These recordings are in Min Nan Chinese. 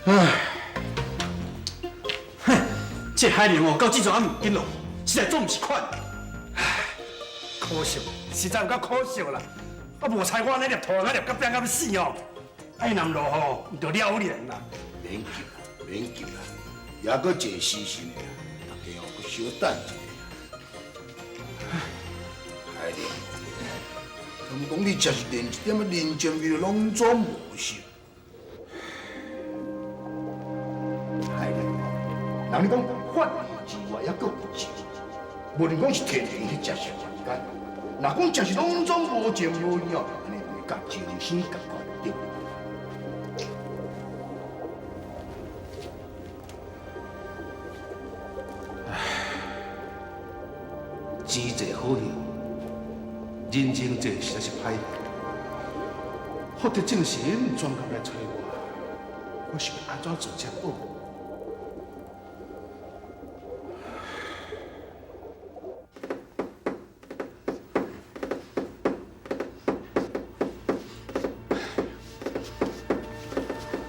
哼，這海龍哦，到這陣還毋緊落，實在總毋是款。可惜，實在有夠可惜啦！啊，無彩我按呢粒塗仔粒甲變甲欲死哦！啊，伊若毋落雨，就了然啦。免急啦，免急啦，猶閣一個時辰的啦，大家哦，閣小等一下。海龍，敢講你真是連一點仔人情味攏總無是？海龍，人咧講法律之外，猶閣有情，無論講是天然抑是凡間，若講真是攏總無情無義哦，按呢會共情生共款對。錢濟好用，人情濟實在是歹。福德正神專工來揣我，我是欲按怎做才好？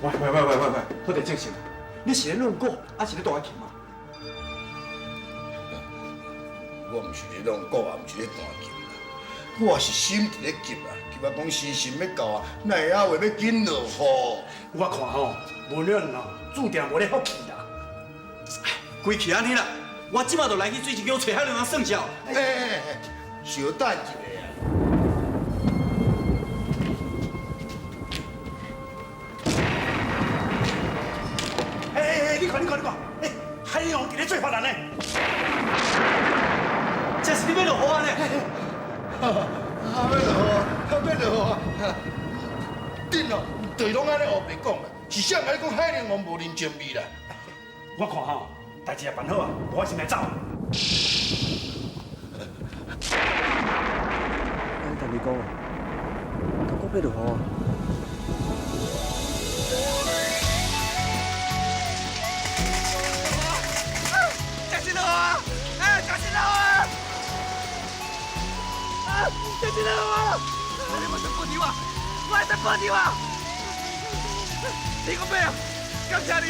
喂喂喂喂喂喂，福德正神，你是咧弄鼓，抑是咧彈琴啊？我毋是咧弄鼓，也毋是咧彈琴啦，我是心佇咧急啊，急啊講時辰欲到啊，哪會猶未欲緊落雨？我看吼，文遠哦，注定無咧福氣啦。規氣按呢啦，我這馬就來去水晶宮揣海龍王算賬。欸欸欸，小等一下啊！欸欸欸，你看你看你看，欸，海龍王佇咧做法難呢。這是你欲落雨啊呢？啊，欲落雨啊，欲落雨啊！頂哦，就是攏按呢烏白講啦，是誰共你講海龍王無人情味啦？我看吼，代誌也辦好啊，我先來走。你等你講啊，敢講欲落雨啊？小心落啊！哎，小心落啊！啊，小心落啊！你莫再報仇啊！我會使報仇啊！你講咩啊？感謝你！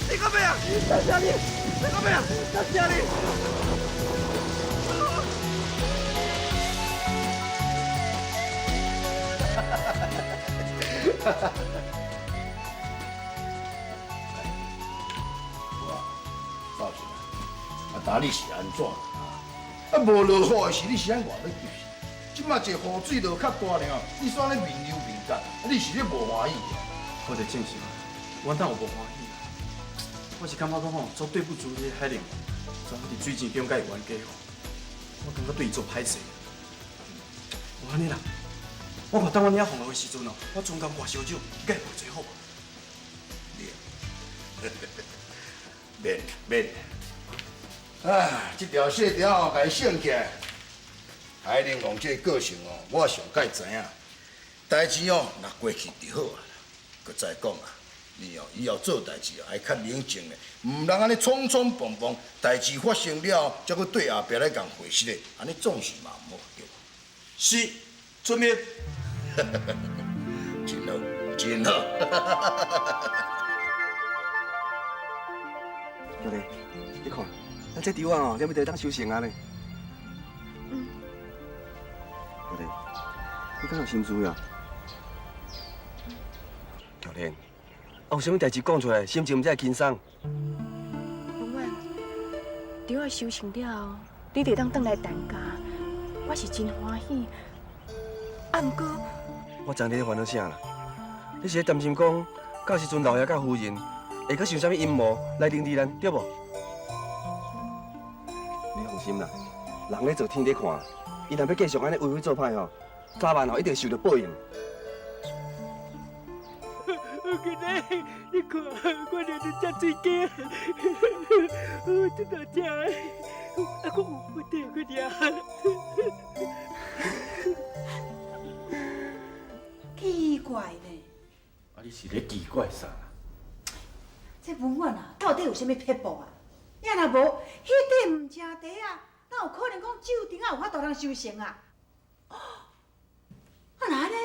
你講咩啊？感謝你！你講咩啊？感謝你！我赵先啊，啊，你是按怎啊？啊，無落雨的時，你是按偌欲急？這馬這雨水落較大爾，你煞咧面憂面結，你是咧無歡喜啊？我就正是，我哪有無歡喜啊？我是感覺講吼，做對不住這個海龍王，專佇水晶宮共伊冤家吼，我感覺對伊做歹勢。無按呢啦，我看等阮遐放落的時陣哦，我專工掛燒酒，共伊賠罪好無？免免，啊，這條細條哦，共伊省起來。海龍王這個個性哦，我上蓋知影。代誌哦，若過去就好啊。閣再講啊，你哦以後做代誌哦，愛較冷靜咧，毋通按呢衝衝碰碰。代誌發生了，才閣對後壁來共回釋咧，按呢總是嘛毋好對。是，遵命。真好，真好。教練，你看，咱這稻仔哦，這欲就會當收成啊呢。嗯。教練，你敢有心事呀？教練，啊有啥物代誌講出來，心情毋才會輕鬆。文遠，稻仔收成了後，你就會當轉來陳家，我是真歡喜。啊，毋過，我知你咧煩惱啥啦？你是咧擔心講，到時陣老爺佮夫人會閣想啥物陰謀來凌遲咱，對無？你放心啦，人咧做天咧看，伊若欲繼續按呢為非作歹吼，早晚吼一定受著報應。囡仔，你看我尿佇遮水井，這大隻的，啊，我有問題去掠。奇怪呢。啊，你是咧奇怪啥？這文遠啊，到底有啥物撇步啊？也若無，彼塊毋成地啊，哪有可能講酒頂仔有法度通收成啊？哦，啊若按呢，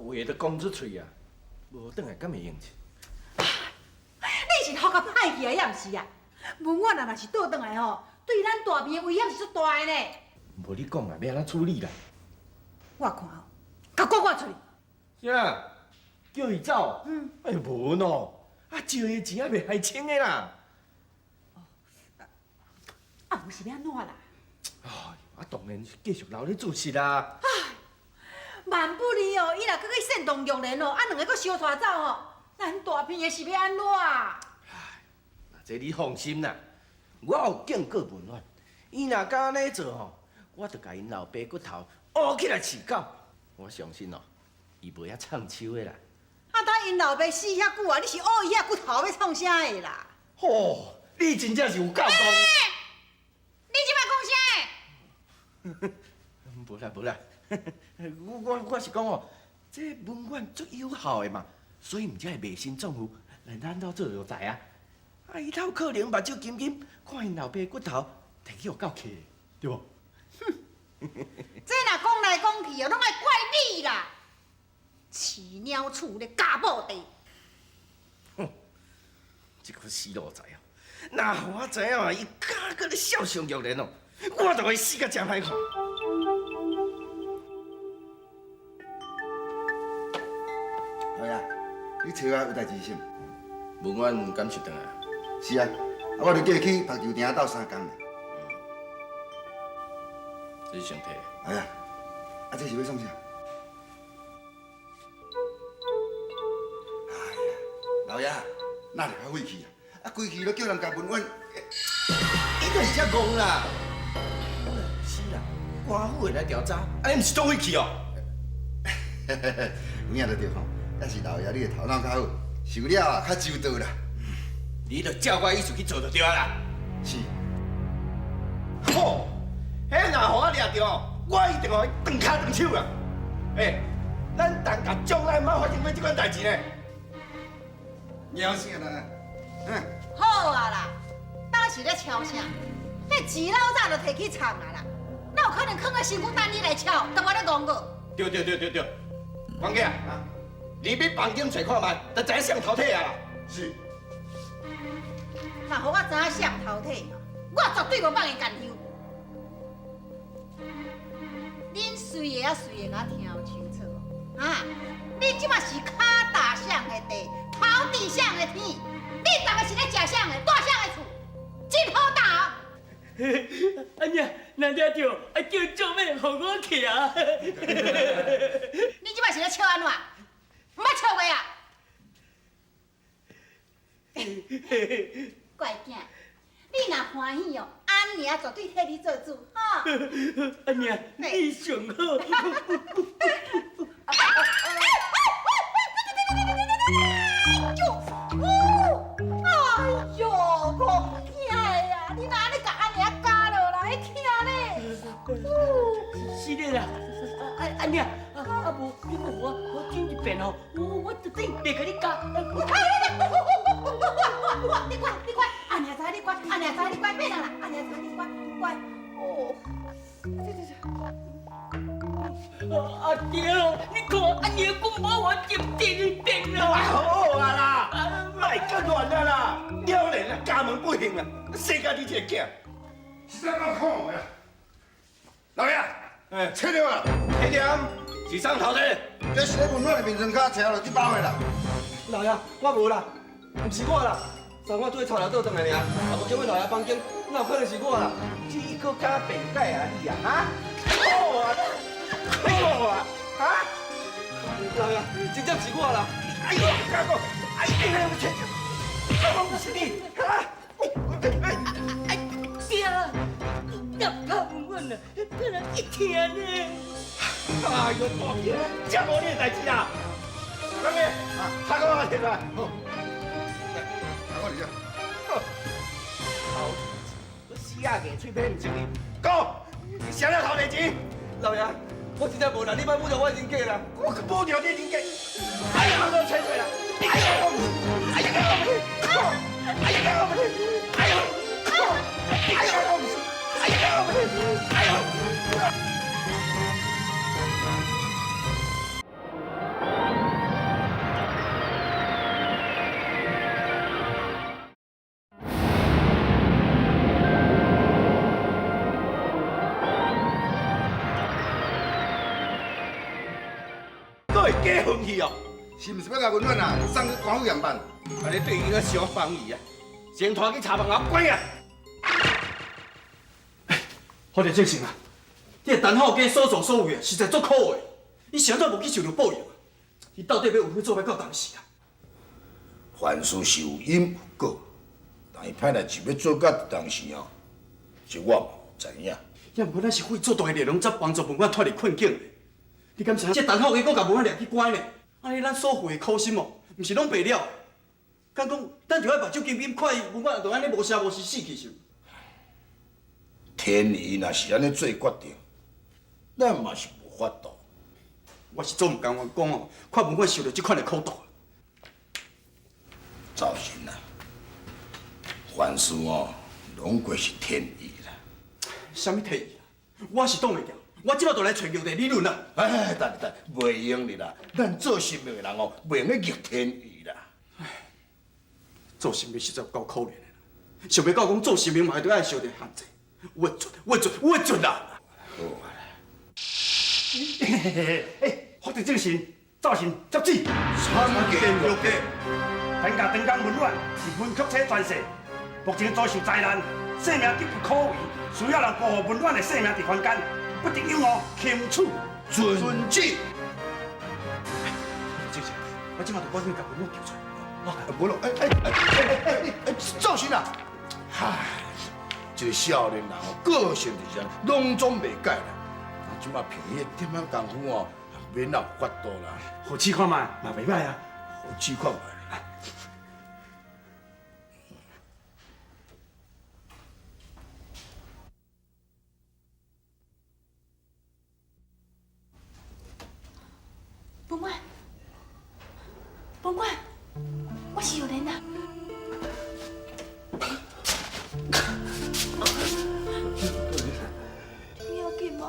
话都講出喙啊，無轉來敢會用得？你是頭殼歹去啊，抑毋是啊？文遠啊，若是倒轉來吼，對咱大坪的危險是足大的呢。無你講啊，欲按怎處理啦？我看哦，共趕趕出去。啥？叫伊走？嗯。哎，無喏，啊借的錢還袂還清的啦。啊，毋是欲按怎啦？啊，當然是繼續留咧做事啦。萬不利哦，伊若閣去煽動玉蓮哦，啊兩个閣相帶走哦，咱大坪的是欲按怎啊？這你放心啦，我有警告文遠，伊若敢按呢做吼，我就共𪜶老爸骨頭挖起來飼狗。我相信哦，伊袂遐創手的啦。啊，等𪜶老爸死遐久啊，你是挖伊遐骨頭欲創啥的啦？吼，你真正是有夠講。你這擺講啥？無啦無啦，我是講哦，這文遠足有效的嘛，所以毋才會賣身葬父來咱兜做奴才啊。啊，伊哪有可能目睭金金看𪜶老爸骨頭提去予狗劵，對無？這若講來講去哦，攏愛怪你啦！飼貓厝咧咬布袋。哼，這個死奴才哦，若予我知影伊敢閣咧笑上玉蓮哦，我就會死甲誠歹看。老爺，你揣我有代志是毋？文遠敢是轉來？是啊，啊我就叫伊去曝球場鬥相共咧。這是先提。哎呀，啊這是欲創啥？哎呀，老爺，哪會較晦氣啊？啊，規氣都叫人共文遠，伊就是遮戇啦。是啦，官府會來調查，按呢毋是足晦氣哦？有影就對吼，猶是老爺你的頭腦較好，想了啊較周到啦。你就照我意思去做就對啊啦。是。吼，彼若予我掠著，我一定予伊斷跤斷手啦。欸，咱陳家從來毋捌發生過這款代誌呢。猫啥啦？嗯。好啊啦，當時咧吵啥？彼錢老早就提去藏啊啦，哪有可能囥佇身軀等你來抄？都無咧戇過。對對對對對，管家，你去房間揣看覓，就知影誰偷提啊啦。是。若予我知影誰偷提，我絕對無放伊甘休。恁隨的啊隨的，共我聽清楚哦！啊，你這馬是跤踏誰的地，頭佇誰的天？恁逐个是咧食誰的，住誰的厝，真好打哦！阿娘，若掠著，啊叫做咩？予我徛。你這馬是咧笑按怎？毋捌笑話啊！乖囝，你若歡喜哦，阿娘絕對替你做主，吼！阿娘，你上好。哎呦，戆囝的啊！你哪按呢共阿娘咬落來，疼咧！是的啦，阿娘，啊無你閣予我轉一遍吼，我就等於袂共你咬。你乖，你乖，阿娘知你乖，阿娘知你乖，免啦，阿娘知你乖，乖。哦，對對對。阿爹，你看阿娘閣無我接第二遍啦。好啊啦，莫閣亂啊啦，了然啊，家門不幸啊，生家己一个囝。啥物看的？老爺，哎，揣著啊！彼点是啥偷提？這是咧文遠的眠床跤揣落去包的啦。老爺，我無啦，毋是我啦，昨我拄咧臭尿倒轉來爾，也無經過老爺房間，哪有可能是我啦？你閣敢辯解啊你啊？哈？好啊，好啊，哈？老爺，真正是我啦！哎呦，敢講？哎呀，我切！我毋是你，哈？哎，爹，你拍文遠啊，予人一疼呢。哎呦，大姐，這無你的代誌啦。管家，頭殼我摕來。好，頭殼伫遮。偷錢，死啊硬喙皮毋承認。講，你誰咧偷提錢？老爺，我真正無啦，你莫侮辱我的人格啦！我閣侮辱你的人格？哎呀，我揣出來啦！哎呀，我毋是，哎呀，我毋是，哎呀，我毋是，哎呀，哎呀，我毋是，哎呀，我毋是，哎呀。会假混去哦？是毋是欲共文远啊送去官府严办？按呢对伊阁伤放意啊！先拖去查房喉关啊！福特正成啊！这个陈浩基所作所为啊，实在足可恶的。伊是按怎无去受著报应啊？伊到底欲为非作歹到当时啊？凡事是有因有果，但伊歹代志欲做到当时哦，这我嘛有知影。也毋过咱是费足大的力量，才帮助文远脱离困境的。你敢知影？这陈浩基阁共文远掠去关呢？按呢咱所费的苦心哦，毋是拢白了？敢讲，咱就爱目睭金金看伊文远就按呢无声无息死去是？天意若是按呢做决定，咱嘛是无法度。我是足毋甘愿讲哦，看文远受著这款的苦毒。赵神啊，凡事哦，拢过是天意啦。啥物天意啊？我是挡袂牢，我这马就来揣玉帝理论啦。哎，等等，袂用的啦，咱做神明的人哦，袂用去逆天意啦。做神明实在有够可怜的啦，想袂到讲做神明嘛会著爱受著限制，我准，我准，我准啦！好啊。哎，福特正神，灶神接旨。参见玉帝。陈家长江文远是文曲星转世，目前遭受灾难，性命岌岌可危，需要人保护文远的性命伫凡间，不得有误，轻处。遵旨。正神，我这马就赶紧共文远救出来。无咯，哎哎哎哎哎哎，灶神啊！唉，这个少年人哦，个性就是按呢，拢总袂改啦。这马凭伊一点仔功夫哦，免有法度啦。予试看觅嘛袂䆀啊。予试看觅。文远，文远，我是玉莲啊。你要紧无？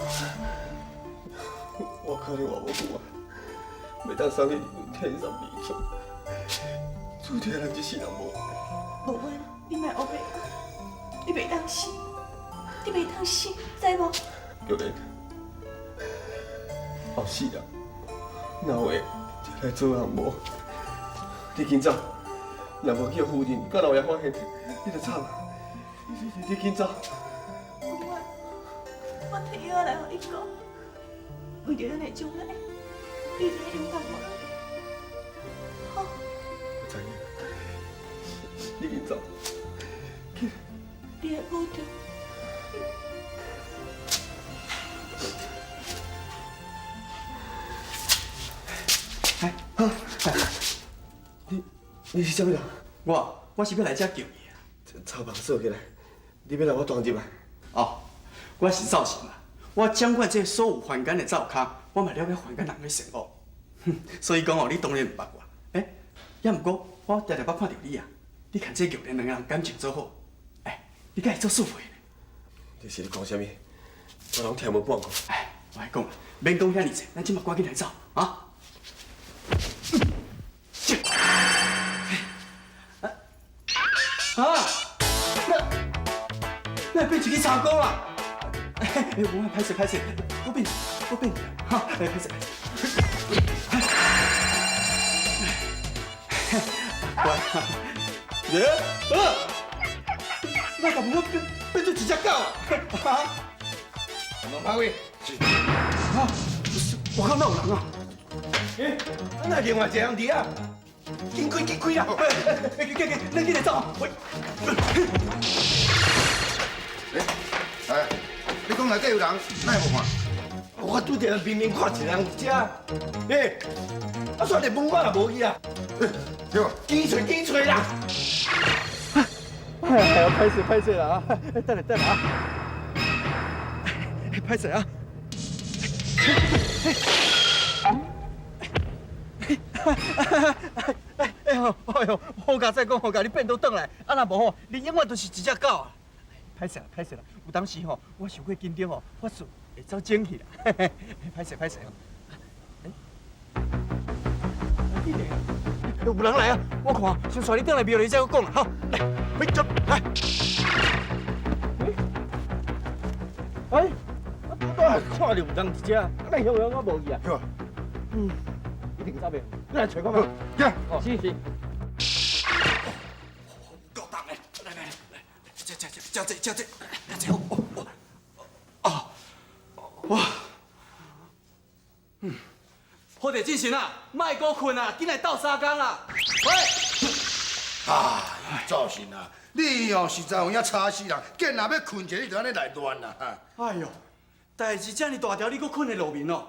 我可能活无久啊，袂当送你离天上美处，注定咱这世人无。文远，你莫乌白讲，你袂当死，你袂当死，知无？玉莲，后世人若有会就来做红无？你紧走，若无去予夫人佮老爷发现，你就惨啊！你紧走。文远，我提药来予你讲，为著咱的将来，你一定要勇敢无？好。我知影，你紧走。你爱保重。哎，你是啥物人？我是欲来遮救伊啊！草房锁起来，你欲来我庄入来？哦，我是灶神啊！我掌管这所有凡间的灶跤，我嘛了解凡间人的善恶，所以讲哦，你当然毋捌我。欸，也毋过我常常捌看著你啊，你牵这玉莲两个人感情做好，欸，你佮伊做师傅呢？你是咧讲啥物？我拢听无半句。哎，我来讲啦，免讲遐尔济，咱这马赶紧来走啊！啊！那变一支茶膏啦！哎，无歹势歹势，我变我变，哈，哎，歹势歹势。乖，耶，啊！那怎么变变做一只狗啊？哈？王柏伟，是。啊！外口哪有人啊？欸，哪另外一个人伫啊？紧开紧开啦！哎，紧紧紧，咱紧来走！喂。哎，你讲内底有人，哪会无看？我拄著明明看一个人伫遮，欸，啊，煞连门我也无去啊！对，紧揣紧揣啦！哎，歹势歹势啦啊！等下等下啊！歹势啊！哎呦，哎呦，好佳哉讲，好佳，你变倒转来，啊若无吼，你永远都是一只狗啊！歹势啦，歹势啦，有当时吼，我伤过紧张吼，法术会走精去啦。歹势歹势吼。有人来啊！我看，先带你转来庙里再阁讲啦。好，来，回走，来。哎，我拄拄看著有人伫遮，啊，那向阳我无去啊。嗯。定走袂，你來揣看覓。行。哦，是是。夠重的，來來來來，這這這這這這這好，哦哇，嗯，好地精神啊，莫閣睏啊，緊來鬥相共啦！喂，哎，趙信啊，你哦實在有影吵死人，見若欲睏一下，你就按呢來亂啦！哎喲，代誌遮爾大條，你閣睏會落眠哦？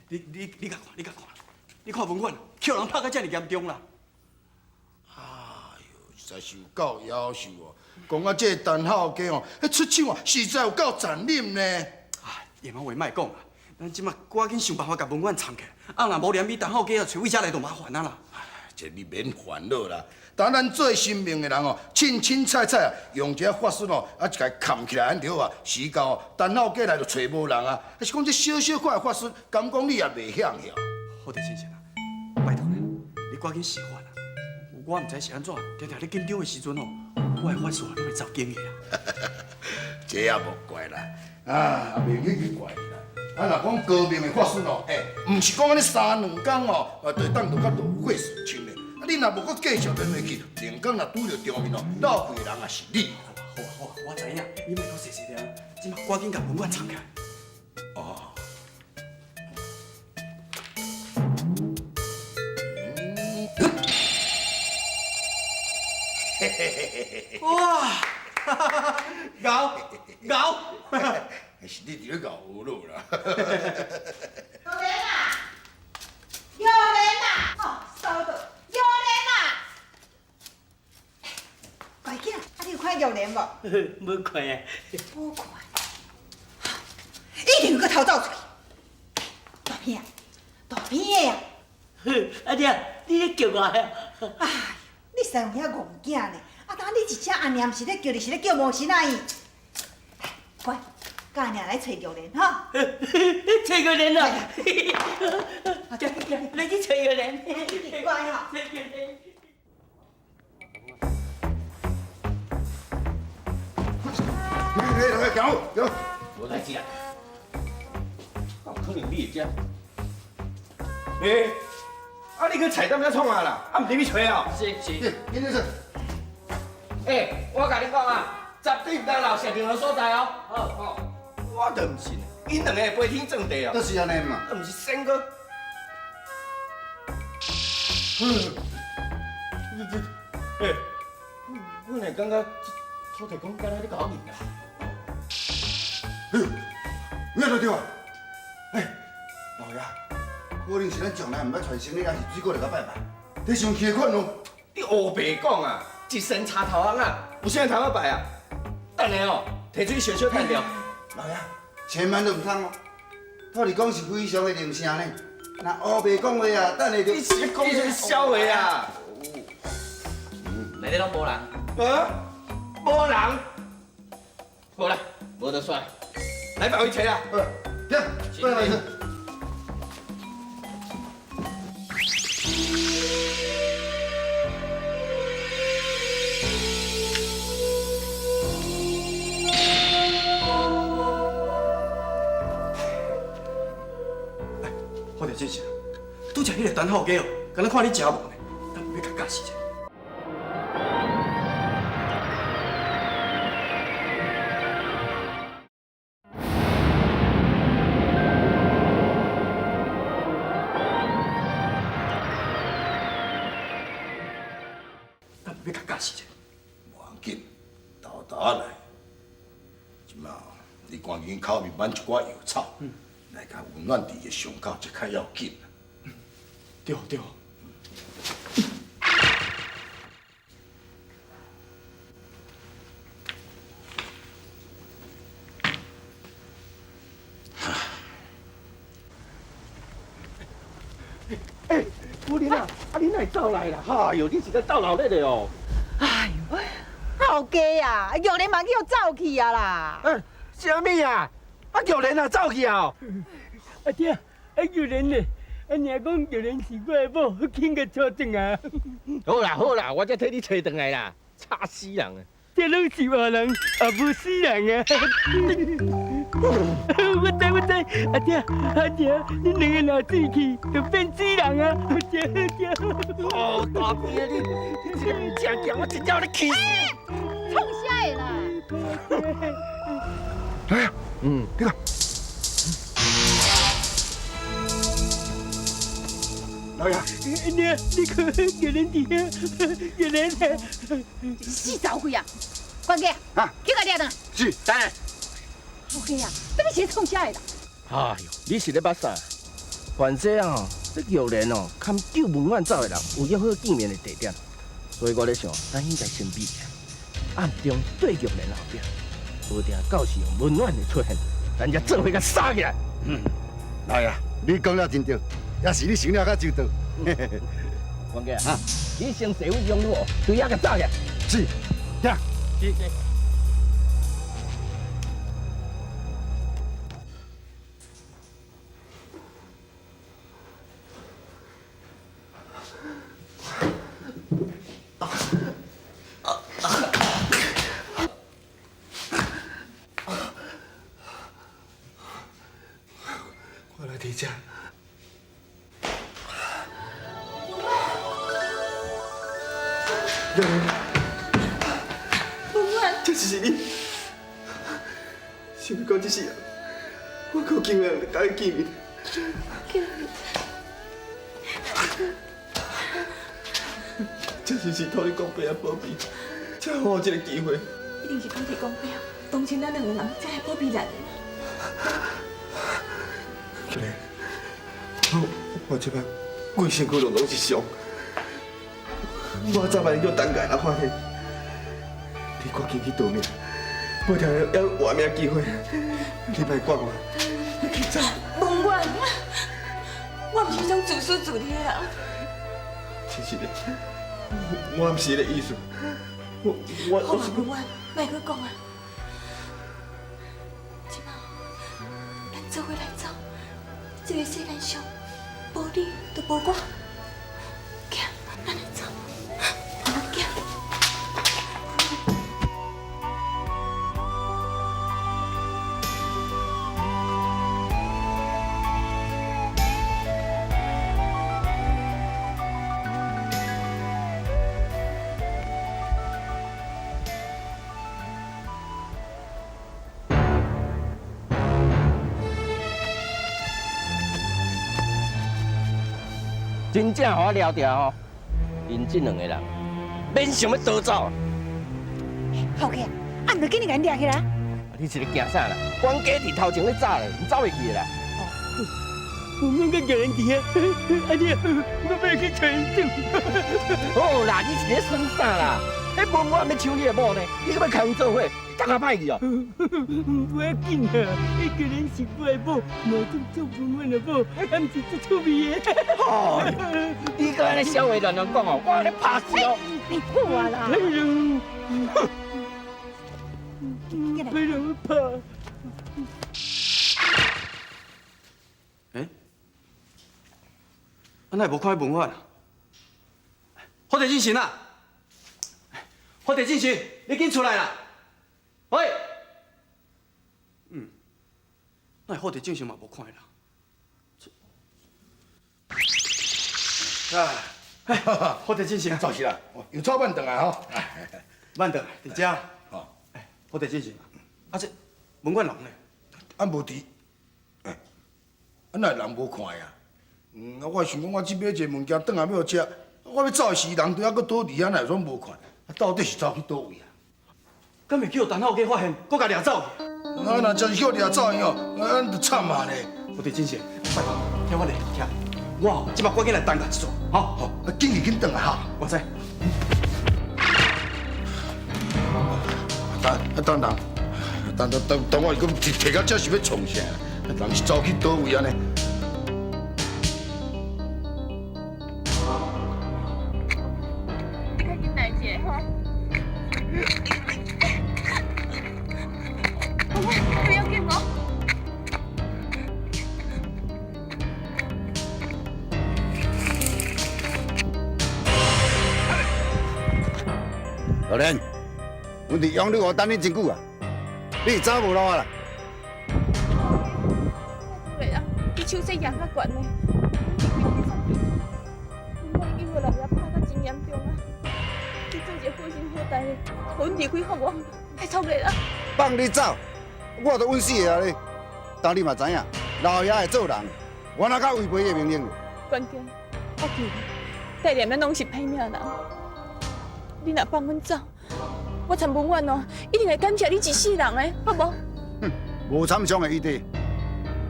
你共看，你共看，你看文遠，予人拍甲遮爾嚴重啦！哎喲，實在是有夠夭壽哦！講啊，這個陳孝家哦，彼出手啊，實在有夠殘忍呢。哎，閒話莫講啦，咱這馬趕緊想辦法共文遠藏起來，啊，若無連比陳孝家啊，揣位遮來就麻煩啊啦。這你免煩惱啦，當咱做神明的人哦，凊凊彩彩啊，用一下法術哦，啊，一共崁起來按著啊，時到陳孝家來就揣無人啊。啊是講這小小款的法術，敢講你也袂曉曉。好弟先生啊，拜託你，你趕緊施法啦！我毋知是按怎，定定咧緊張的時陣哦，我的法術啊，攏會走經去啊。這也無怪啦，啊，袂去去怪啦。啊，若講高明的法術哦，欸，毋是講按呢三兩工哦，啊，就會當就較落血水深的。啊，你若無閣繼續連落去，兩工若拄著場面哦，落氣的人也是你。好啊好啊，我知影，你莫閣細細念，這馬趕緊共文遠藏起來。哦。哇！𠢕𠢕，是你佇咧𠢕葫蘆啦。玉蓮啊，玉蓮啊，哦，收到，玉蓮啊，乖囝，啊你有看玉蓮無？無看啊。無看，一定閣偷走出去。大片啊，大片的啊。阿爹，你咧叫我啊？哎，你實在有遐戇囝呢？啊，當你一聲阿娘，毋是咧叫你，是咧叫無神仔伊。乖，佮阿娘來揣玉蓮吼。揣玉蓮啊！來去揣玉蓮。乖吼。揣玉蓮。來來來，行好，行。無代誌啦，哪有可能你會遮？欸，啊你去菜店遐創啊啦？啊毋入去揣哦。是是。林先生。欸，我共你講啊，絕對毋通留現場的所在哦。好，好。我就毋信，𪜶兩個會飛天遁地哦。就是按呢嘛。啊，毋是仙哥。欸，我哪感覺這土地公敢若咧共我認啊？哎呦，有影對啊！欸，老爺，可能是咱從來毋捌傳生日，還是水果來共拜拜，這傷奇款哦。你烏白講啊！一身插頭翁啊，有啥通好拜啊？等下哦，提水燒燒趁著。老爺，千萬都毋通哦！土地公是非常的靈性呢，若烏白講話啊，等下就……你是講啥痟話啊？內底攏無人。啊？無人？好啦，無就算。來別位揣啦。好，行，過來。好弟，先生，拄才彼个陈浩家哦，敢若看你食无呢，咱欲共教示一下。咱欲共教示一下。無要緊，沓沓來。這馬你趕緊口面挽一寡藥草，來共溫暖佇伊的傷口，這較要緊。對對。欸，夫人啊，啊你哪會走來啦？哎喲，你是咧鬥鬧熱的哦。哎喲，后家啊，玉蓮嘛去予走去啊啦。嗯，啥物啊？啊玉蓮啊走去啊？阿爹，啊玉蓮呢？啊，爾講玉蓮是我的某，緊共娶轉來。好啦好啦，我才替你揣轉來啦，吵死人啊！這攏是活人，也無死人啊！我知我知，阿姐阿姐，恁兩个若水去，就變水人啊！姐姐。哦，大邊啊你，你這個唔正經，我真正予你氣死！創啥的啦？來啊，嗯，你看。老爺，你你看，玉蓮伫遐，玉蓮。死走鬼啊！管家，去共掠轉來。是，等下。老兄啊，你是咧創啥的啦？哎呦，你是咧捌啥？凡说哦，這玉蓮哦，堪救文遠走的人有約好見面的地點，所以我咧想，咱應該先避起來，暗中對玉蓮後壁，無定到時文遠會出現，咱才做伙共殺起來。嗯，老爺，你講了真對，也是你想了較周到。管家啊，你先坐穩中路，對遐共走起來。是，行。是。我來佇遮。玉蓮，這是你，想欲到這世人，我閣有機會共你見面。這是託你公伯啊保庇，才予我這个機會。一定是土地公伯同情咱兩個人，才會保庇咱的。玉蓮，我這擺規身軀攏是傷，我早晚叫等待人發現，你趕緊去逃命，無定還有活命機會。你莫管我，你去走。文遠，我毋是彼種自私自利的人。真是的，我毋是彼个意思。我好啊，文遠，莫閣講啊。這擺咱做伙來走，這个世間上無你就無我。行，咱來走，行。真正予我抓著吼，𪜶這兩个人免想欲逃走。好起，啊，毋著緊去共𪜶掠起來。你是咧驚啥啦？管家佇頭前咧走咧，𪜶走袂去啦。我們個人佇遐，阿弟，我欲去揣𪜶。好啦，你是咧耍啥啦？彼文遠欲搶你的某呢，你閣欲共𪜶做伙，感覺歹去哦。無要緊啊，彼個人是我的某，無做做文遠的某，啊，毋是足趣味的。哦，你閣按呢痟話亂亂講哦，我按呢拍死哦！你好啊啦！哎呦，被人拍。欸？啊，哪會無看彼文遠啊？福地進行啊！福地進行，你緊出來啦！喂，嗯，哪會福地進行嘛無看彼人？啊，福地進行，就是啦，又走慢轉來吼，慢轉來，佇遮。哦，福地進行，啊這文遠人呢？啊無佇，欸，啊哪會人無看啊？嗯，啊我想講我這買一个物件轉來欲予食，我欲走的時人拄猶閣倒佇遐，哪會煞無看？啊到底是走去佗位啊？敢會去予陳浩基發現，閣共掠走去？啊若真是去予掠走去哦，啊咱就慘啊咧！福地進行，拜託，聽我咧，聽，我吼這擺趕緊來等佮一撮，吼，好，啊緊去緊轉來哈。我知。等啊等人，等等等等我，閣提提到這是欲創啥？人是走去佗位按呢？你較緊來一下吼。不要緊哦。老连，阮伫杨柳湖等你真久啊，你是走无路啊啦？伊手势赢较悬的，阮已经予老爷拍甲真严重啊！你做一个好心好代的，予阮离开好无？拜托你啦！放你走，我都稳死的啊咧！但你嘛知影，老爷会做人，我哪敢违背伊的命令？关键，我求你，代念咱拢是歹命人，你若放阮走，我参文远哦，一定会感谢你一世人的，好无？哼，无参详的余地，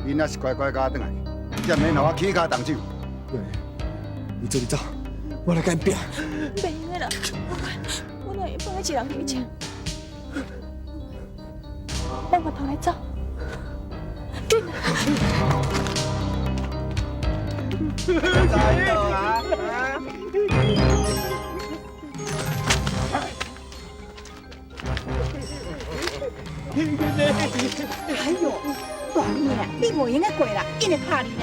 你若是乖乖佮我转来，才免予我起跤动手。对，你做你走，我来共𪜶拼。袂用的啦，我哪会放你一人伫遮？咱回头来走，紧！哎呦，大妹啊，你袂用得过啦，紧来拍你呢。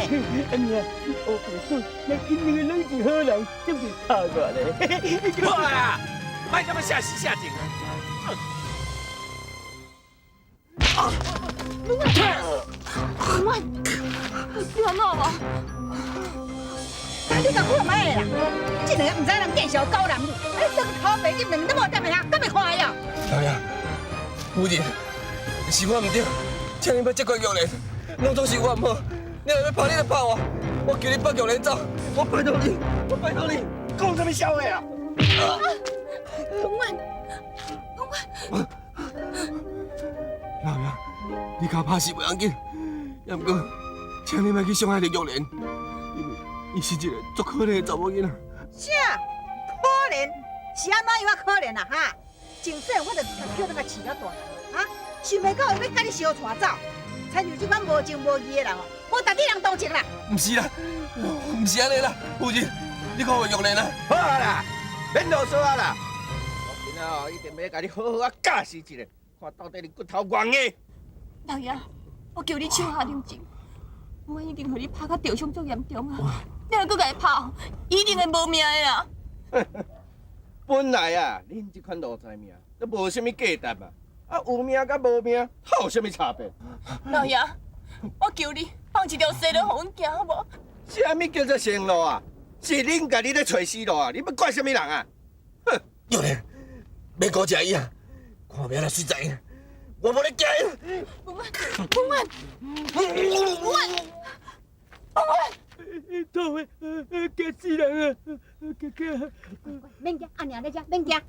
阿娘，我不信，那因两个拢是好人，怎会拍我咧？好啊，莫这么下死下贱啊！文远，你安怎无？你共看覓啦？这两个毋知人见笑狗男女，哎，这个头白入两都无点的啊，敢会看的哦？老爷，夫人，是我毋对，请你莫责怪玉莲，拢总是我毋好。你若欲拍，你就拍我，我求你放玉莲走，我拜托你，我拜托你，讲啥物痟话啊？文远，文远，老爷，你共我拍死袂要紧，也毋过，请你莫去伤害著玉莲，因为伊是一个足可怜的查某囡仔。啥？可怜？是按怎样啊可怜啊？哈！从细我就叫你共饲到大，哈！想袂到伊欲佮你相带走，亲像这款无情无义的人哦，无值得人同情啦。毋是啦，毋是按呢啦，夫人，你看玉莲啊。好啊啦，免啰嗦啊啦。我今仔哦，一定欲共你好好啊教示一下，看到底你骨头偌硬。老爷，我求你手下留情，我已经予你拍甲受伤足严重啊！你若阁共伊拍，一定会无命的啦。本来啊，恁这款奴才命都无啥物价值嘛，啊有命佮无命，有啥物差别？老爷，我求你放一条生路予阮行好无？啥物叫做生路啊？是恁家己咧揣死路啊！你欲怪啥物人啊？哼！玉莲，免顾食伊啊，看欲按怎随在伊，我无咧惊伊。文远，文远，文远，文远！痛的，惊死人啊！惊惊！免惊，阿娘咧遮，免惊。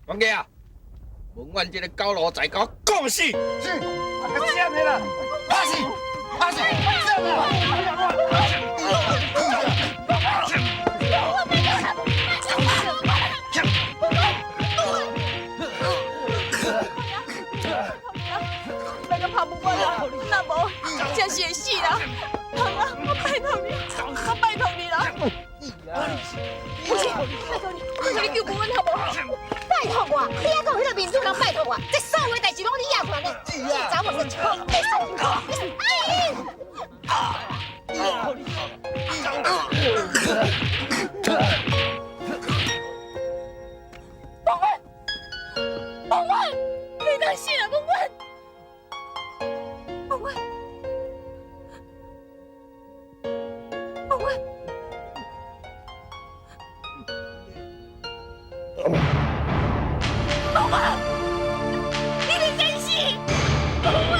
管家啊，文远这个狗奴才，共我讲死！是，啊，啥的啦？拍死！拍死！啥的啦？莫阁拍文远啦，若无真是会死啦！通啊，我拜托你，我拜托你啦！不是，拜托你，拜托你救文远好无？拜托我，你还讲彼个民主人拜托我，这所有代志拢你惹出来的，这查某是臭白死！文远，文远，你当死啦，文远！文远，文远，文远，你袂使死！文远，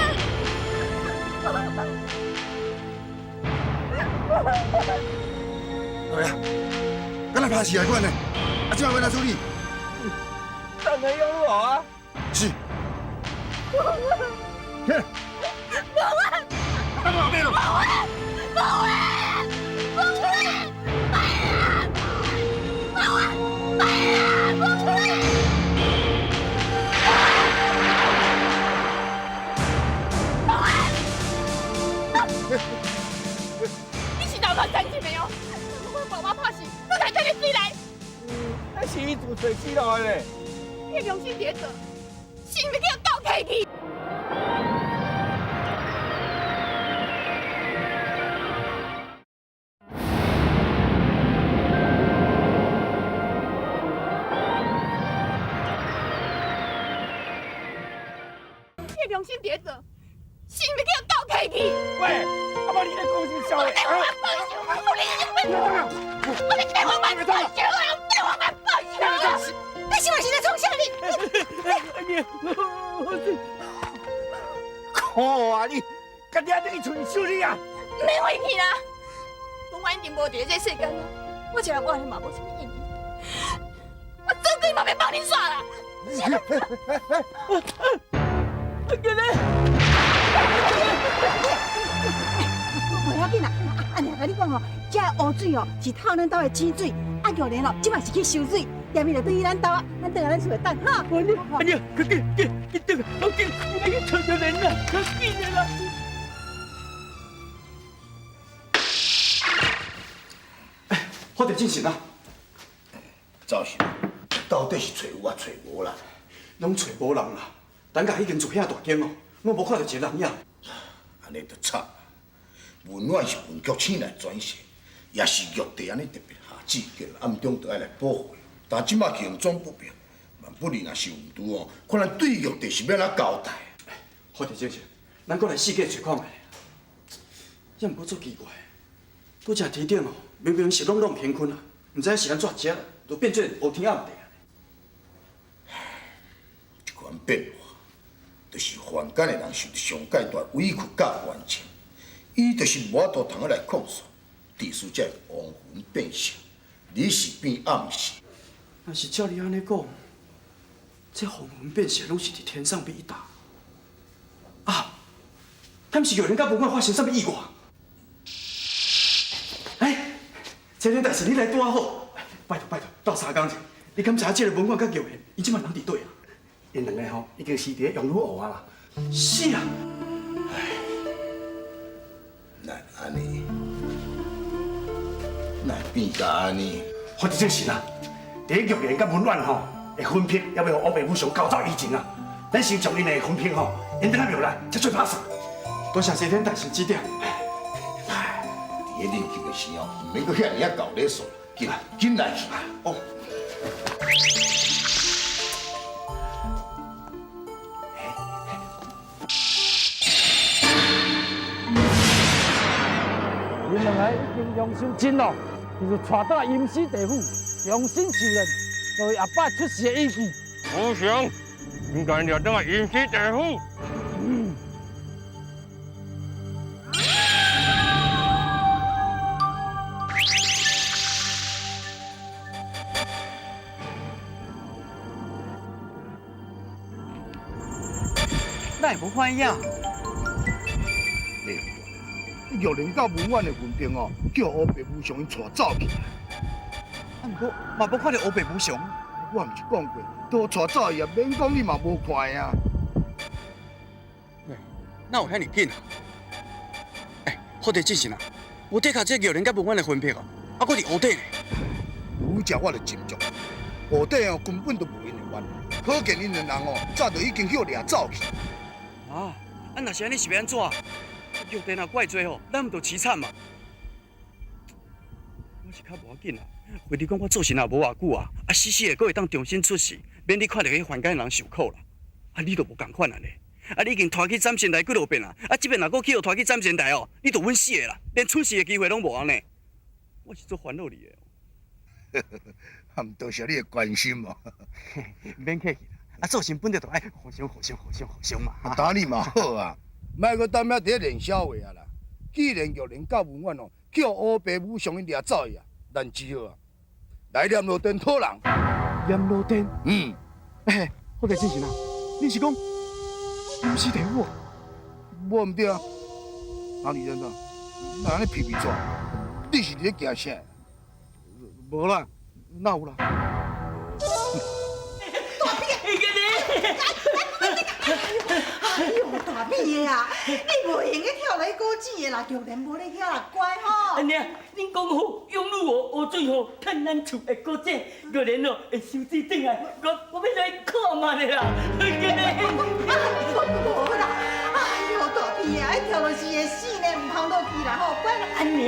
老爷，敢若拍死来款呢？啊，这摆欲按怎处理？当然用我啊！是。起来。文远，文远，文远，文远，文远，文远，你是脑壳残疾没有？我爸爸拍死，我才叫你死来。那是伊自找死路的咧。你良心伫做，是毋是叫狗揢去？你良心伫做，是毋是叫狗揢去？喂，啊无你咧讲啥笑的。我你替我办报仇啊！替我办报仇啊！你是嘛是咧创啥你？看啊你，家己仔去厝修理啊！免回去啦，文婉一定无伫咧这世间啊！我这人活嘛无啥物意义，我绝对嘛欲放恁煞啦！阿哥咧，袂要紧啦，阿娘共你讲吼，这个污水哦是透咱兜的井水，啊玉莲哦，这摆是去收水，踮伊就转去咱兜啊，咱转来咱厝内等哈。阿娘，快紧，紧，紧转来，我紧，我去找玉莲啦，较紧的啦。福特进行啊！赵生，到底是揣有啊揣无啦？拢揣无人啦。等下彼间厝遐大间哦，拢无看著一个人影。按呢就惨。文婉是文局请来转世，也是玉帝按呢特别下旨，叫人暗中就爱来保护。但这马行踪不明，万不利若是有毋对哦，看咱对玉帝是欲按怎交代？福特先生，咱阁来四界揣看觅。也毋过足奇怪，拄才天顶哦，明明是朗朗乾坤啊，毋知是按怎遮就变做乌天暗地啊。这款变化，就是凡间的人受著上界大委屈佮冤情，伊就是无法度通来控诉，致使这个亡魂变色，日是变暗是。若是照你按呢讲，这黄魂变色拢是伫天上被打。啊，敢是玉莲佮文婉发生啥物意外？哎，这件代志你来拄仔好，拜托拜托，斗相共者，你敢知影这个文婉佮玉莲，伊这摆人伫佗啊？𪜶两个吼已经死伫咧杨女湖啊啦。是啊。哪会按呢？哪会变甲按呢？福特正神啊，伫咧玉莲佮文婉吼的魂魄，犹未予乌白武常交走以前啊，咱先将𪜶的魂魄吼引转来庙内，才做拍算。多谢齐天大圣指点。伫咧认亲的时候，毋免阁遐尔仔厚礼数，紧紧来去。哦。𪜶两个已经用心真咯，就是带倒来阴司地府，重新受难，作为后摆出世的依据。无常，应该掠转来阴司地府。哪会无反应？玉莲佮文婉的魂魄哦，叫乌白无常𪜶带走去。啊，毋过嘛无看著乌白无常。我毋是讲过，都带走伊啊，免讲你嘛无看啊。喂，哪有遐尔紧啊？欸，福地进神啊，无的确这玉莲佮文婉的魂魄哦，啊，阁伫湖底呢。愈食我就斟酌，湖底哦根本就无𪜶的冤，可见𪜶两人哦早就已经去掠走去。啊，啊，若是按呢是欲按怎？玉帝若怪罪吼，咱毋就凄惨嘛？我是较无要紧啦，非你讲我做神也无偌久啊，啊死死的阁会当重新出世，免你看著彼凡间人受苦啦。啊，你就无仝款啊咧？啊，你已经拖去斩仙台几落遍啊，啊，这遍若阁去予拖去斩仙台哦，你就稳死的啦，连出世的机会拢无啊呢。我是足烦恼你的。啊，毋多谢你的关心哦。免客气啦，啊，做神本来就爱互相、互相、互相、互相嘛。打你嘛好啊，莫阁踮遐伫咧练痟话啊啦。既然玉莲佮文婉哦，叫乌白武常𪜶掠走去啊，咱只好啊来阎罗殿讨人。阎罗殿？嗯。欸，福地进神啊，你是讲阴司地府啊？无毋对啊，哪里人啊？哪按呢皮皮剉？你是伫咧惊啥？无啦，哪有啦？哎呦，大米的啊，你袂用得跳来古井的啦，玉莲无咧遐啦，乖吼。阿娘，恁讲好，养女湖乌水吼，趁咱厝的古井，玉莲哦会收水转来，我欲来看觅咧啦。玉莲，无啦，哎呦，大米啊，跳落去会死呢，毋通落去啦吼，乖啦。阿娘，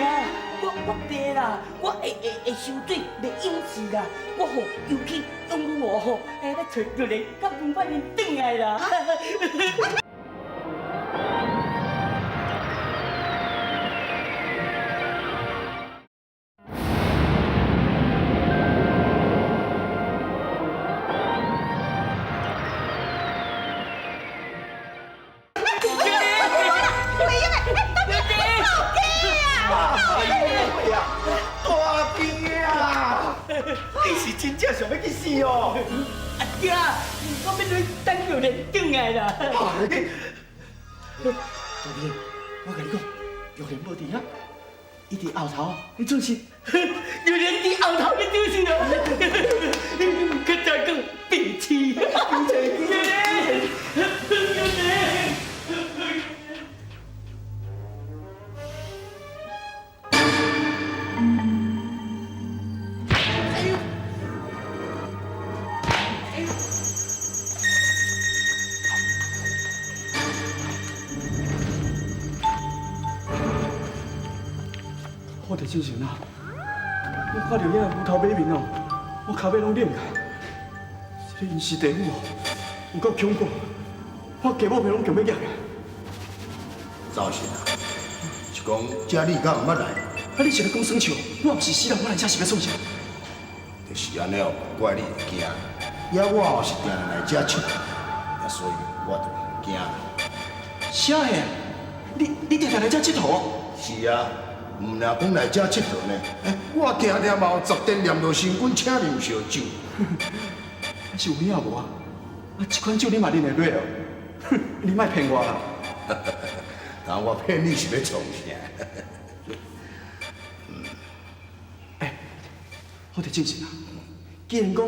我白啦，我会收水，袂淹死啦。我吼游去养女湖吼，来揣玉莲，佮文婉𪜶转来啦。是哦。啊对啊，我欲来等玉莲转来啦。大姐，我共你讲，玉莲无伫遐，伊伫后头咧做事。玉莲伫后头咧做事哦。较早讲白痴。玉莲，玉莲。我伫精神啊！我看到遐乌头马面哦，我跤尾拢冷起。这个阴司地府哦，有够恐怖，我鸡母皮拢强欲举起。赵信啊，是讲这你敢毋捌来？啊，你是咧讲耍笑？我毋是死人，我来遮是欲创啥？就是按呢哦，怪你会惊。也我哦是定定来遮𨑨迌，啊，所以我就毋惊。啥个？你定定来遮𨑨迌？是啊。毋若讲来遮𨑨迌呢，欸，我定定嘛有十殿阎罗神君请啉烧酒。是有影无啊？啊，这款酒你嘛啉会落哦？哼，你莫骗我啦！当我骗你是欲创啥？欸，好伫精神啊！既然讲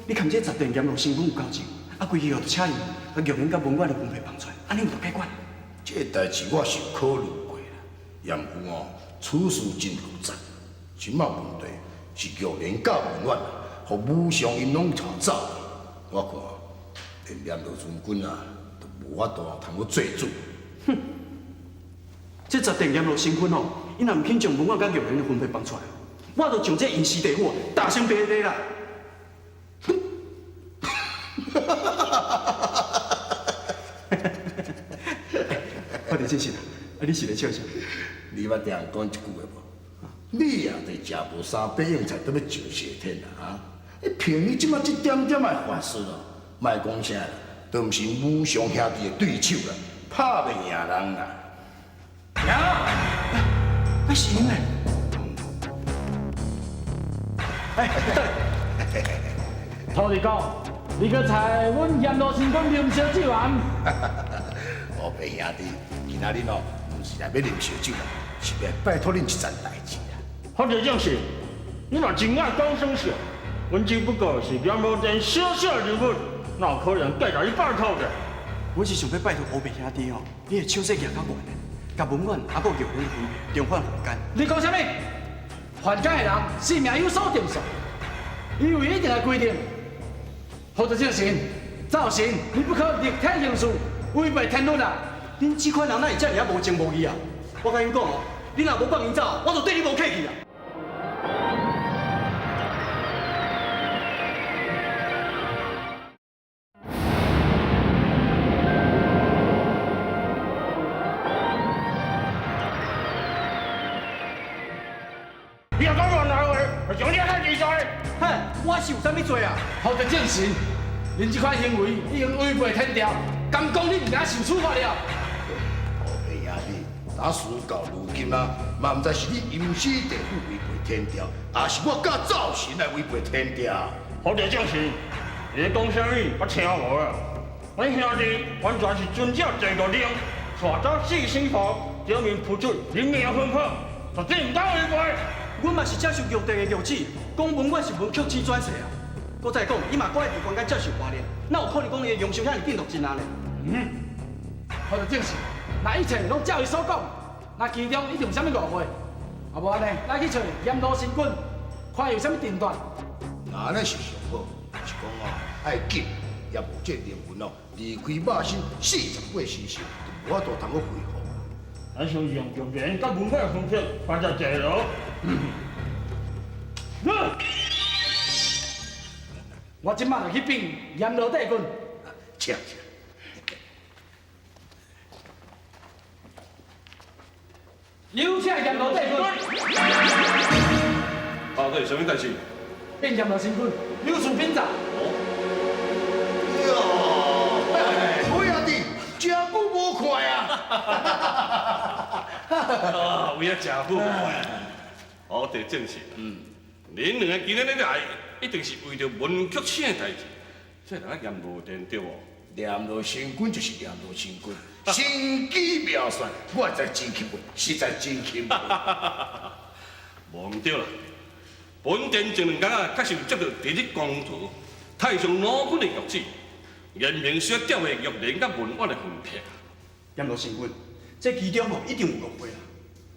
你含这十殿阎罗神君有交情，啊，规气哦就请伊共玉莲佮文远的分配放出来，按呢有就解决。这个代志我是有考虑过啦，也毋过哦。此事真复杂，这摆问题是玉莲佮文远，予武松𪜶拢逃走。我看连阎罗将军啊，都无法度通阁做主。哼，这十殿阎罗神君吼，𪜶若毋肯将文远佮玉莲的魂魄放出来，我就将这阴司地府打成白地啦。我伫真实啊，啊你是咧笑啥？你捌听人讲这句话无？你也伫食无三百样菜，都欲上西天啦啊！你凭你这马这点点的法术哦，莫讲啥啦，都毋是武松兄弟的对手啦，拍袂赢人啦。赢！哎，是𪜶嘞！哎，对。土地公，你阁猜阮阎罗神君啉烧酒啊？乌白兄弟，今仔日哦，毋是来欲啉烧酒啦，是欲拜托恁一件代志啦。福地正是，你若真爱讲耍笑，阮只不过是阎罗殿小小人物，哪有可能过来你拜托的？我是想欲拜托乌白兄弟吼，你的手势举较悬的，共文远犹阁玉莲的魂魄重返凡间。你讲啥物？凡间的人性命有所定数，伊有一定的规定。福地正神，灶神，你不可逆天行事，违背天律啊！恁这款人哪会遮尔仔无情无义啊！我共𪜶讲哦，你若无放𪜶走，我就对你无客气啊！你若讲乱来话，就将你害死！哼，我是有啥物罪啊？福地正神，恁这款行为已经违背天条，敢讲你毋惊受处罚了？打事到如今啊，嘛毋知是你阴司地府违背天条，抑是我佮灶神来违背天条。福地正神，你咧讲啥物？我听无啊。阮兄弟完全是遵照地狱令，带走四圣符，顶面铺出人命魂魄，绝对毋当违背。阮嘛是接受玉帝的谕旨，讲文远是文曲星转世啊。阁再讲，伊嘛阁爱伫凡间接受磨练，哪有可能讲伊的阳寿遐尔紧就尽啊咧？嗯，福地正神，若一切拢照伊所讲，那其中一定有啥物误会。啊，无按呢，咱去揣阎罗神君，看伊有啥物定夺。那按呢是上好，是讲哦，爱紧，也无这灵魂哦，离开肉身48时辰，就无法度通阁恢复。咱先用玉莲佮文远的方式，放在坐牢。我这马就去禀阎罗帝君。请请。有请阎罗帝君。啊，对，啥物代志？禀阎罗神君，有事禀奏。哦。哟，好兄弟，真久无看啊！啊，有影真久无看。哦，对，正是。嗯。恁兩个今日咧來，一定是為著文曲星的代誌，這人閻羅殿對無？閻羅神君就是閻羅神君，神機妙算，我實在真钦佩，實在真钦佩。無毋對啦，本殿前兩工啊，確實有接到第日公主太上老君的玉旨，言明需要調查玉蓮佮文婉的魂魄。閻羅神君，這其中吼一定有誤會啦。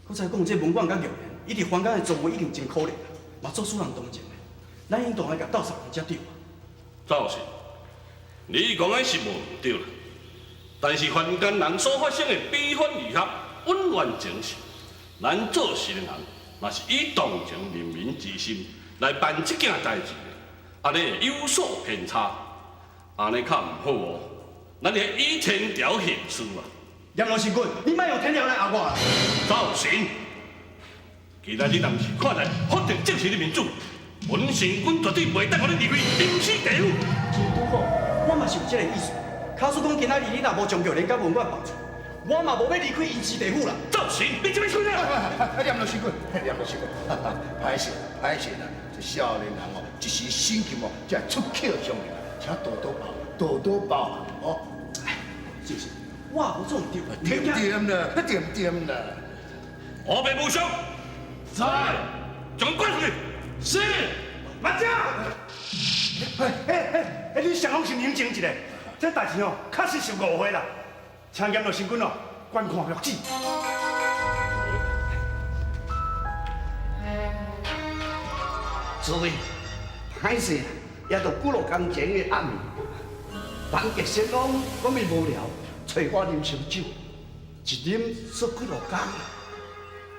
閣再講，這文婉佮玉蓮，伊佇凡間的作為已經真可憐啦，嘛足使人同情的。咱應當來共鬥相共才對啊。趙神，你講的是無毋對啦，但是凡間人所發生的悲歡離合、恩怨情仇，咱做事的人，若是以同情人民之心來辦這件代誌的，按呢會有所偏差，按呢較毋好哦。咱得依天條行事啊！閻羅神君，你莫用天條來壓我啦！趙神，今仔日若毋是看在福德正神的面子，本神君絕對袂當予你離開陰司地府。真拄好，我嘛是有這个意思。假使講今仔日你若無將玉蓮佮文婉放出，我嘛無欲離開陰司地府啦。趙神，你這欲創啥？閻羅神君，閻羅神君，歹勢歹勢啦！這少年人哦，一時心急哦，才會出口傷人，請多多包多多包涵哦。是是，我也無做毋對。對對啦，對對啦。黑白無常，在，將關出去。是，慢着。哎，你雙方先冷靜一下，這代誌哦，確實是誤會啦，請閻羅神君哦，觀看玉旨。諸位，歹勢啦，也著幾落工前的暗暝，人客先講講伊無聊，揣我啉燒酒，一啉煞幾落工，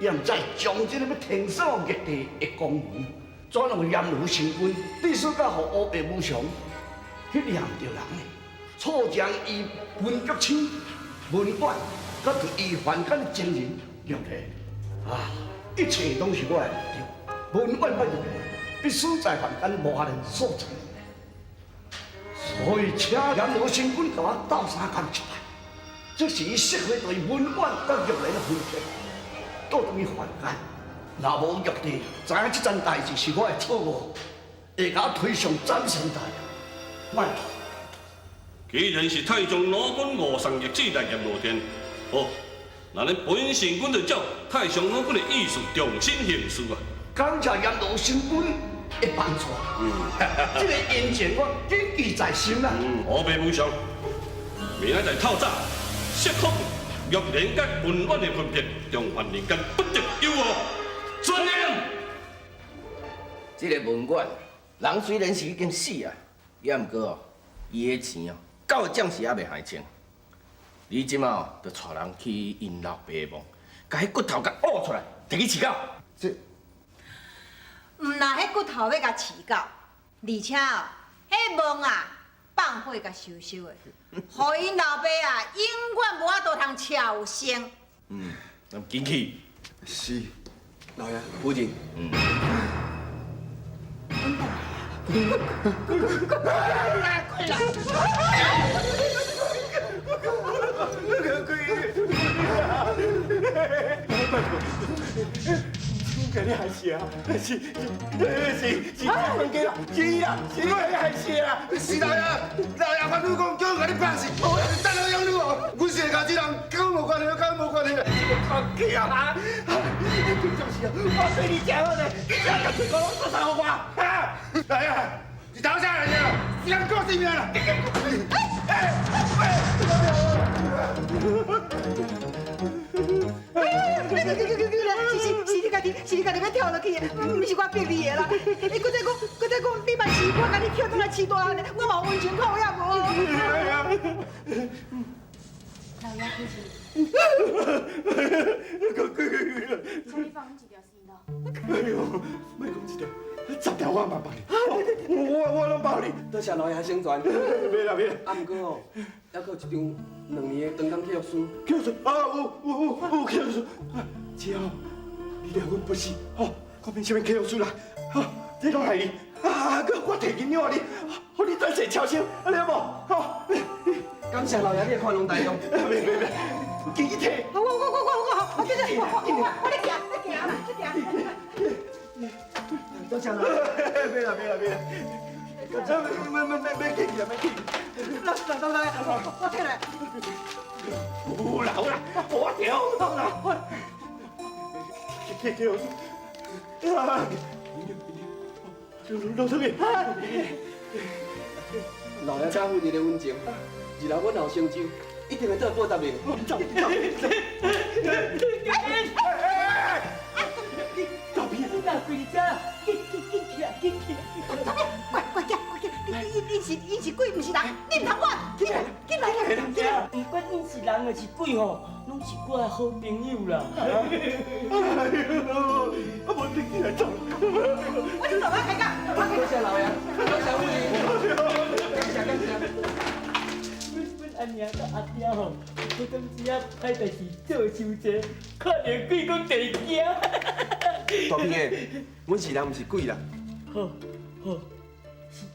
伊也毋知將這个欲天鎖玉帝的公文，轉予閻羅神君，致使到予烏白無常去念著人的，錯將伊文曲星、文婉，佮伊凡間的情人玉蓮，啊，一切攏是我的毋對，文婉佮玉蓮必須在凡間無法能所成，所以請閻羅神君共我鬥相共一擺，這是伊設法對文婉佮玉蓮的魂魄倒轉去凡間。若無玉帝知影這件代誌是我的錯誤，會共我推上斬神台。拜託。既然是太上老君誤送玉旨來閻羅殿，好，那咱本神君就照太上老君的意思重新行事啊。感謝閻羅神君的幫助，這个恩情我謹記在心啦。黑白無常，明仔載透早，設好玉蓮佮文婉的魂魄，重返人間，不得有誤。遵命。這个文婉，人雖然是已經死啊，也毋過哦，伊的錢哦，到這時猶未還清。你這馬哦，就帶人去𪜶老爸墓，共彼骨頭共挖出來，提去飼狗。這毋若彼骨頭欲共飼狗，而且哦，彼墓啊放火共燒燒的，予𪜶老爸啊永遠無法度通超生。嗯，咱緊去。是，老爺夫人。嗯。给你害死啊！是是是，冤家啦，是伊啦，是我给你害死啦！是老爷，老爷，凡女讲叫阮共你拍死，等我养你哦，阮是会共这人，佮阮无关系，佮阮无关系。这个冤家啊！你平常时啊，我对你真好呢，你这甲吹鼓拢做啥予我？啊！老爷，是头啥来着？是人顾性命啦！是你家己，是你家己欲跳落去的，毋是我逼你的啦。欸，閣再講，閣再講，你嘛是我共你捡轉來飼大漢的，我嘛有溫情看有影無？老爺夫人。請你放阮一條線咯。哎喲，莫講一條，十條我嘛放你，我攏包你。多謝老爺成全。袂啦袂啦。啊，毋過哦，猶閣有一張兩年的長工契約書。契約書啊，有契約書。只要你掠阮不死，吼，我免啥物契約書啦，吼，這攏害你，啊，閣我提銀兩予你，予你轉世超生，按呢好無？吼，感謝老爺你的寬容大量。袂袂袂，緊去提。我，對對，我咧行，咧行啦，咧行。等謝老爺。免啦免啦免啦，免免免免客氣啦，免客氣。來來來，我起來。有啦有啦，我條啦。去去去，啊！老老爷，老爺甲夫人的溫情，日後阮若有成就，一定會倒來報答你。走走走！大片，你哪跪遮？緊緊緊起來，緊起來！快快行快行！你是鬼，毋是人，你毋通管！起來起來起來！毋管𪜶是人抑是鬼吼，攏是我的好朋友啦。哎呦，我無力氣來走。我你走，我開講。多謝老爺，多謝夫人，感謝感謝。阮阿娘佮阿爹吼，有當時啊歹代誌做傷濟，看著鬼講地驚。大片的，阮是人，毋是鬼啦。好，好，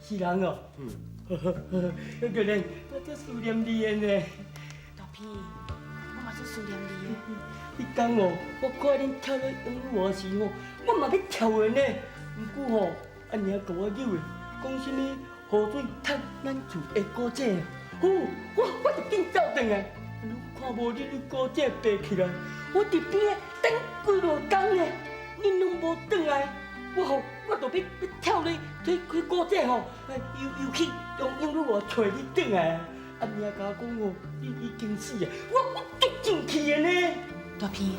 是人哦。嗯。玉蓮，我足思念你的呢。大片，我嘛足思念你的。彼工哦，我看恁跳咧養女娃時吼，我嘛欲跳的呢。毋過吼，阿娘共我扭的，講啥物雨水趁咱厝的古井。好，我就緊走轉來，看無恁的古井爬起來，我佇邊仔等幾落工呢，恁攏無轉來，我吼我就欲跳咧去古井吼，游去用養女娃揣你轉來。阿娘共我講吼，你已經死啊，我足生氣的呢。大片，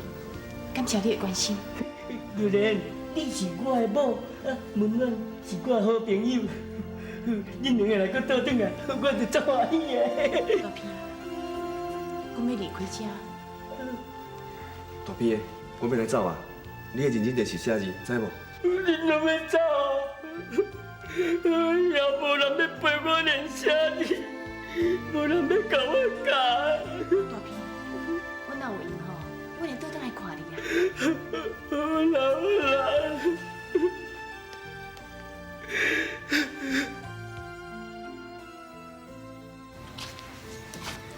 感謝你的關心。玉蓮，你是我的某，啊，文文是我的好朋友。恁兩個來閣倒轉來，我就足歡喜的。大片，阮欲離開遮。大片的，阮欲來走啊！你會認真電視寫字，知無？恁攏欲走，也無人欲陪我練寫字，無人欲共我教。大片，阮若有閒吼，阮會倒轉來看你啊。好啦好啦。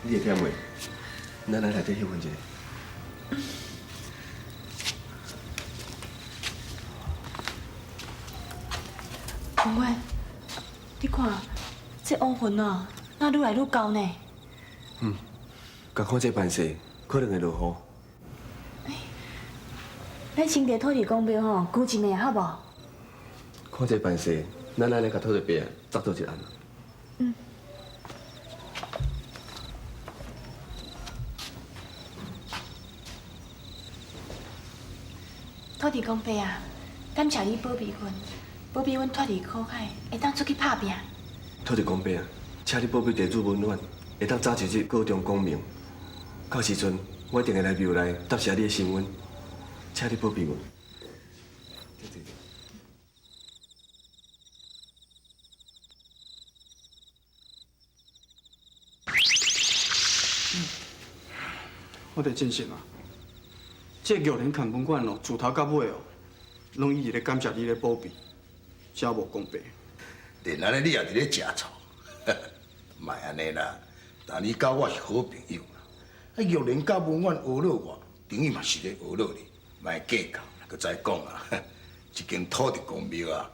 你會忝袂？咱來內底歇睏一下。文遠，你看這烏雲啊，哪愈來愈厚呢？嗯，共看這盤勢，可能會落雨。欸，咱先佇土地公廟吼求一暝好無？看這盤勢，咱按呢共土地伯紮做一暗。嗯。土地公伯啊，感謝你保庇阮，保庇阮脫離苦海，會當出去拍拚。土地公伯啊，請你保庇地主文遠，會當早一日高中功名。到時陣，我一定會來廟內答謝你的神恩，請你保庇阮。我伫真心啊，這個玉蓮看文館哦，自頭到尾哦，攏一直咧感謝你咧保庇，才無講白。連按呢你也佇咧食醋，莫按呢啦。但你佮我是好朋友啦，啊玉蓮佮文婉呵咾我，等於嘛是咧呵咾你，莫計較，閣再講啊，這間土地公廟啊，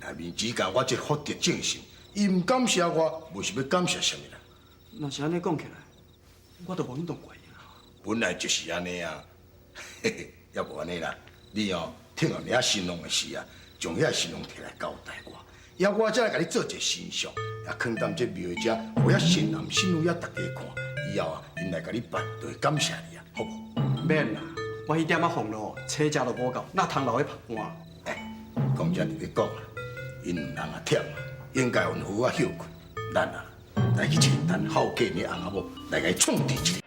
內面只共我這福德正神，伊毋感謝我，無是欲感謝啥物啦？若是按呢講起來，我就無恁當怪伊啦。本來就是按呢啊，嘿嘿，猶無按呢啦。你哦，聽後領新郎的事啊，將遐新郎提來交代我，猶我才來共你做一個神像，也囥踮這廟遮，予遐善男信女遐逐家看。以後啊，𪜶來共你拜，就會感謝你啊，好無？免啦，我彼點仔俸祿，車食都無夠，哪通留咧曝汗？欸，講這就咧講啦，𪜶兩人也忝啊，應該予𪜶好好休睏。咱啊，來去揣陳孝建的翁仔某來共伊創治一下。